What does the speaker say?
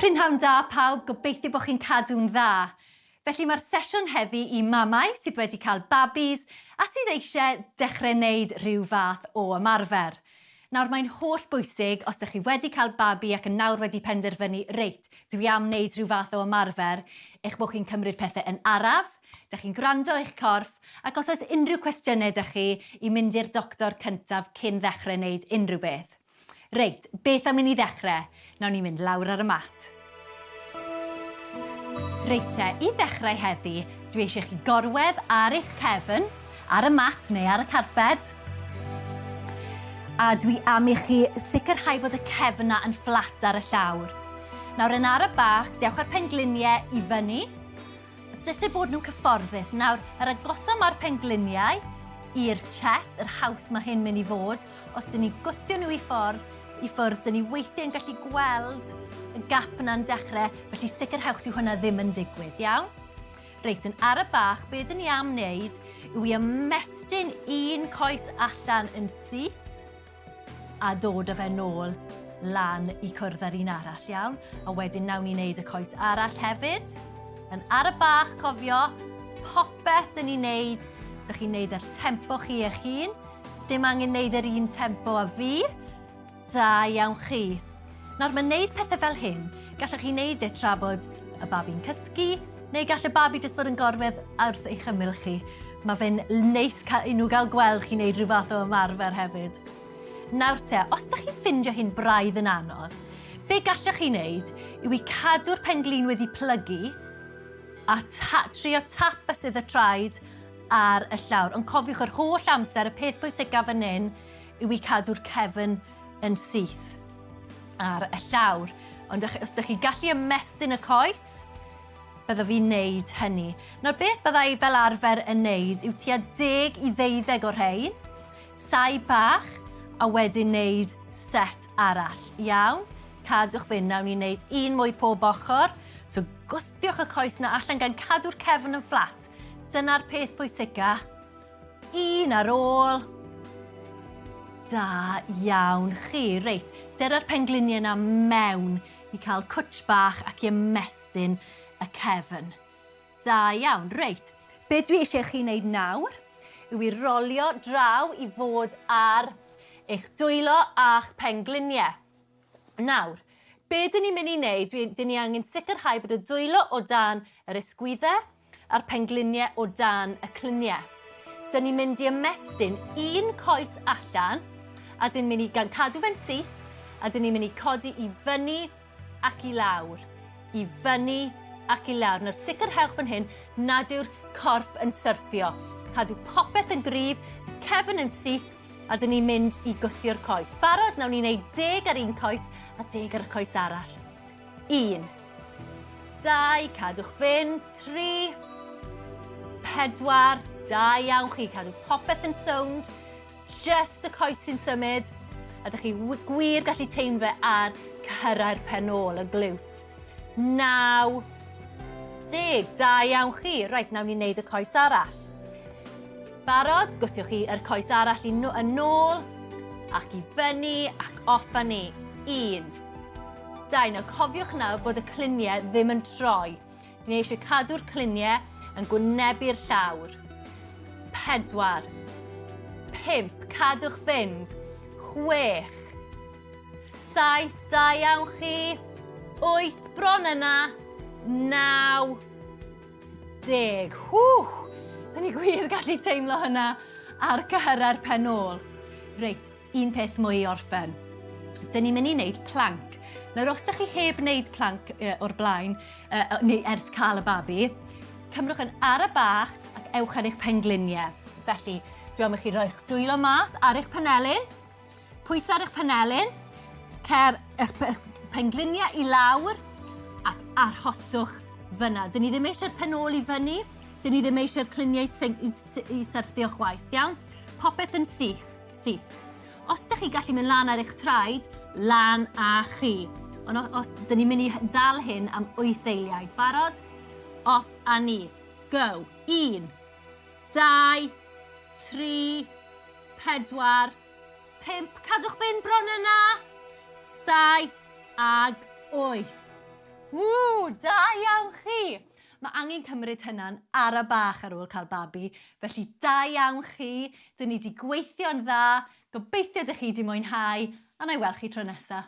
Prynhawn da pawb, gobeithio bod chi'n cadw'n dda. Felly mae'r sesiwn heddi i mamau sydd wedi cael babis a sydd eisiau dechrau wneud rhyw fath o ymarfer. Nawr mae'n holl bwysig os dych chi wedi cael babi ac yn nawr wedi penderfynu reit, dwi am wneud rhyw fath o ymarfer, eich bod chi'n cymryd pethau yn araf, dych chi'n gwrando eich corff ac os oes unrhyw cwestiynau dych chi i mynd i'r doctor cyntaf cyn ddechrau wneud unrhyw beth. Reit, beth am i ni ddechrau? Nawn ni mynd lawr ar y mat. Reit te, i ddechrau heddi, dwi eisiau chi gorwedd ar eich cefn, ar y mat neu ar y carped. A dwi am i chi sicrhau bod y cefn na yn fflat ar y llawr. Nawr yn ar y bach, dewch â'r pengliniau i fyny. Dylai bod nhw'n cyfforddus. Nawr, yr agosa mae'r pengliniau i'r chest, yr haws mae hyn mynd i fod. Os dyn ni'n gwthio nhw i ffordd, i ffwrdd, dyn ni weithiau yn gallu gweld y gap yna'n dechrau, felly sicrhewch dyw hwnna ddim yn digwydd, iawn? Reit, yn ar y bach, be dyn ni am wneud yw i ymestyn un coes allan yn syth a dod â fe nôl lan i cwrdd â'r un arall, iawn? A wedyn nawn ni wneud y coes arall hefyd. Yn ar y bach, cofio, popeth dyn ni'n neud, dych chi'n neud ar tempo chi eich hun. Dim angen neud yr un tempo a fi. Da iawn chi. Nawr mae neud pethau fel hyn, gallwch chi neud e tra bod y babi'n cysgu, neu gall y babi jyst fod yn gorwedd wrth eich ymyl chi. Mae fe'n neis i nhw gael gweld chi'n neud rhyw fath o ymarfer hefyd. Nawr te, os da chi'n ffindio hyn braidd yn anodd, be gallwch chi wneud yw i cadw'r pen-glin wedi plygu a ta trio tap bysedd y traed ar y llawr. Ond cofiwch yr holl amser, y peth pwysicaf fan hyn yw i cadw'r cefn yn syth ar y llawr. Ond os ydych chi gallu ymestyn y coes, byddaf fi'n neud hynny. Nawr beth bydda i fel arfer yn neud yw tua deg i ddeuddeg o'r rhain, sai bach, a wedyn neud set arall. Iawn? Cadwch fynd, nawn ni wneud un mwy pob ochr. So gwthiwch y coes na allan gan cadw'r cefn yn fflat. Dyna'r peth pwysica. Un ar ôl. Da iawn chi. Reit, dyra'r pengliniau yna mewn i cael cwtsh bach ac i ymestyn y cefn. Da iawn. Reit, be dwi eisiau chi wneud nawr yw i rolio draw i fod ar eich dwylo a'ch pengliniau. Nawr, be dyn ni'n mynd i wneud, dwi, dyn ni angen sicrhau bod y dwylo o dan yr esgwyddau a'r pengliniau o dan y cluniau. Dyn ni'n mynd i ymestyn un coes allan a dyn ni'n mynd i gan cadw fe'n syth a dyn ni'n mynd i codi i fyny ac i lawr, i fyny ac i lawr. Nawr sicrhewch fan hyn nad yw'r corff yn syrthio. Cadw popeth yn gryf, cefn yn syth A dyn ni'n mynd i gwthio'r coes. Barod, nawn ni wneud deg ar un coes a deg ar y coes arall. Un, dau, cadwch fynd, tri, pedwar, da iawn chi, cadw popeth yn sownd, just y coes sy'n symud, a dych chi gwir gallu teimlo fe ar cyhyrau'r pen ôl, y glute. Naw, deg, da iawn chi. Reit, nawn ni wneud y coes arall. Barod? Gwthiwch chi yr coes arall i yn ôl ac i fyny ac off â ni. Un. Dau. Nawr cofiwch nawr bod y cluniau ddim yn troi. Ni eisiau cadw'r cluniau yn gwynebu'r llawr. Pedwar. Pump. Cadwch fynd. Chwech. Saith. Da iawn chi. Wyth. Bron yna. Naw. Deg. Hw! Da ni gwir gallu teimlo hynna ar cyhyrau'r pen ôl. Reit, un peth mwy i orffen. Dyn ni'n mynd i wneud plank. Nawr, os ydych chi heb wneud plank o'r blaen, neu ers cael y babi, cymrwch yn ara bach ac ewch ar eich pengliniau. Felly, dwi am i chi roi'ch dwylo mas ar eich penelin, Pwyso ar eich penelin, cer eich pengliniau i lawr ac arhoswch fyna. Dyn ni ddim eisiau'r pen ôl i fyny, dyn ni ddim eisiau'r cluniau i, i syrthio chwaith, iawn? Popeth yn sych, syth. Os ydych chi gallu mynd lan ar eich traed, lan a chi. Ond os, os dyn ni'n mynd i dal hyn am 8 eiliau. Barod? Off a ni. Go. 1, 2, 3, 4, 5, cadwch fynd bron yna, 7 ag 8. Ww, da iawn chi! Mae angen cymryd hynna'n ara bach ar ôl cael babi, felly da iawn chi, dyn ni 'di gweithio'n dda, gobeithio dych chi 'di mwynhau, a na i weld chi tro nesa.